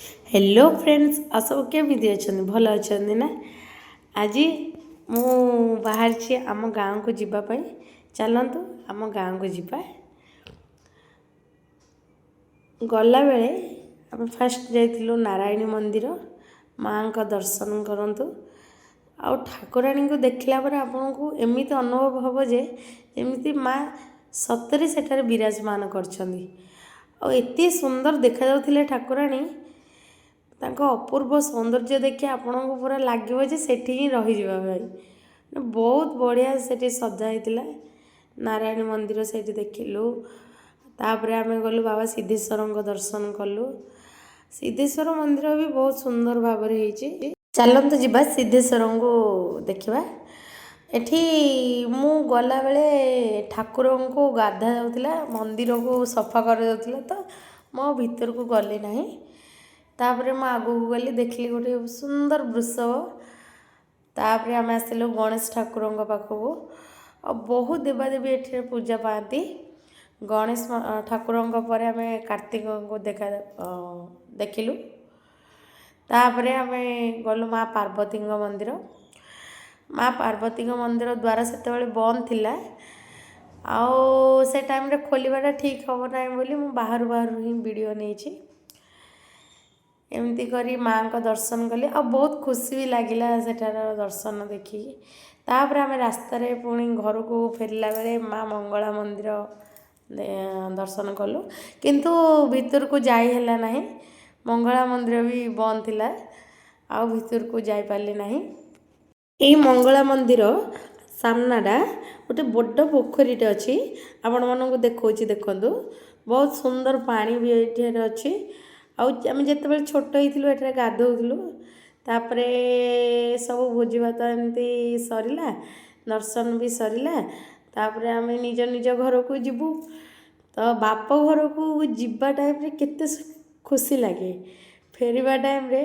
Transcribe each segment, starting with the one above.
Hello friends, ଆଉ ସବୁ କେମିତି ଅଛନ୍ତି? ଭଲ ଅଛନ୍ତି ନା? ଆଜି ମୁଁ ବାହାରିଛି ଆମ ଗାଁକୁ ଯିବା ପାଇଁ। ଚାଲନ୍ତୁ, ଆମ ଗାଁକୁ ଯିବା। ଗଲାବେଳେ ଆମେ ଫାଷ୍ଟ ଯାଇଥିଲୁ ନାରାୟଣୀ ମନ୍ଦିର। ମାଆଙ୍କ ଦର୍ଶନ କରନ୍ତୁ ଆଉ ଠାକୁରାଣୀଙ୍କୁ ଦେଖିଲା ପରେ ଆପଣଙ୍କୁ ଏମିତି ଅନୁଭବ ହେବ ଯେ ଯେମିତି ମା ସତରେ ସେଠାରେ ବିରାଜମାନ କରିଛନ୍ତି। ଆଉ ଏତେ ସୁନ୍ଦର ଦେଖାଯାଉଥିଲେ ଠାକୁରାଣୀ। ତାଙ୍କ ଅପୂର୍ବ ସୌନ୍ଦର୍ଯ୍ୟ ଦେଖି ଆପଣଙ୍କୁ ପୁରା ଲାଗିବ ଯେ ସେଠି ହିଁ ରହିଯିବା ପାଇଁ। ବହୁତ ବଢ଼ିଆ ସେଠି ସଜା ହେଇଥିଲା ନାରାୟଣୀ ମନ୍ଦିର, ସେଇଠି ଦେଖିଲୁ। ତାପରେ ଆମେ ଗଲୁ, ବାବା ସିଦ୍ଧେଶ୍ୱରଙ୍କ ଦର୍ଶନ କଲୁ। ସିଦ୍ଧେଶ୍ୱର ମନ୍ଦିର ବି ବହୁତ ସୁନ୍ଦର ଭାବରେ ହେଇଛି। ଚାଲନ୍ତୁ ଯିବା, ସିଦ୍ଧେଶ୍ୱରଙ୍କୁ ଦେଖିବା। ଏଠି ମୁଁ ଗଲାବେଳେ ଠାକୁରଙ୍କୁ ଗାଧା ଯାଉଥିଲା, ମନ୍ଦିରକୁ ସଫା କରାଯାଉଥିଲା, ତ ମୁଁ ଆଉ ଭିତରକୁ ଗଲି ନାହିଁ। ତାପରେ ମୁଁ ଆଗକୁ ଗଲି, ଦେଖିଲି ଗୋଟେ ସୁନ୍ଦର ବୃଷଭ। ତାପରେ ଆମେ ଆସିଲୁ ଗଣେଶ ଠାକୁରଙ୍କ ପାଖକୁ। ଆଉ ବହୁତ ଦେବାଦେବୀ ଏଠାରେ ପୂଜା ପାଆନ୍ତି। ଗଣେଶ ଠାକୁରଙ୍କ ପରେ ଆମେ କାର୍ତ୍ତିକଙ୍କୁ ଦେଖିଲୁ। ତାପରେ ଆମେ ଗଲୁ ମା ପାର୍ବତୀଙ୍କ ମନ୍ଦିର। ମା ପାର୍ବତୀଙ୍କ ମନ୍ଦିର ଦ୍ୱାର ସେତେବେଳେ ବନ୍ଦ ଥିଲା ଆଉ ସେ ଟାଇମ୍ରେ ଖୋଲିବାଟା ଠିକ୍ ହେବ ନାହିଁ ବୋଲି ମୁଁ ବାହାରୁ ବାହାରୁ ହିଁ ଭିଡ଼ିଓ ନେଇଛି। ଏମିତି କରି ମାଆଙ୍କ ଦର୍ଶନ କଲି ଆଉ ବହୁତ ଖୁସି ବି ଲାଗିଲା ସେଠାର ଦର୍ଶନ ଦେଖିକି। ତାପରେ ଆମେ ରାସ୍ତାରେ ପୁଣି ଘରକୁ ଫେରିଲା ବେଳେ ମା ମଙ୍ଗଳା ମନ୍ଦିର ଦର୍ଶନ କଲୁ, କିନ୍ତୁ ଭିତରକୁ ଯାଇ ହେଲା ନାହିଁ। ମଙ୍ଗଳା ମନ୍ଦିର ବି ବନ୍ଦ ଥିଲା ଆଉ ଭିତରକୁ ଯାଇପାରିଲି ନାହିଁ। ଏଇ ମଙ୍ଗଳା ମନ୍ଦିର ସାମ୍ନାଟା ଗୋଟେ ବଡ଼ ପୋଖରୀଟେ ଅଛି। ଆପଣମାନଙ୍କୁ ଦେଖାଉଛି, ଦେଖନ୍ତୁ। ବହୁତ ସୁନ୍ଦର ପାଣି ବି ଏଇଠାରେ ଅଛି। ଆଉ ଆମେ ଯେତେବେଳେ ଛୋଟ ହେଇଥିଲୁ, ଏଠାରେ ଗାଧୋଉଥିଲୁ। ତାପରେ ସବୁ ଭୋଜି ଭାତ ଏମିତି ସରିଲା, ଦର୍ଶନ ବି ସରିଲା। ତାପରେ ଆମେ ନିଜ ନିଜ ଘରକୁ ଯିବୁ। ତ ବାପ ଘରକୁ ଯିବା ଟାଇମ୍ରେ କେତେ ଖୁସି ଲାଗେ, ଫେରିବା ଟାଇମ୍ରେ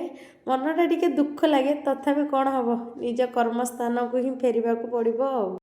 ମନଟା ଟିକେ ଦୁଃଖ ଲାଗେ। ତଥାପି କ'ଣ ହେବ, ନିଜ କର୍ମସ୍ଥାନକୁ ହିଁ ଫେରିବାକୁ ପଡ଼ିବ ଆଉ।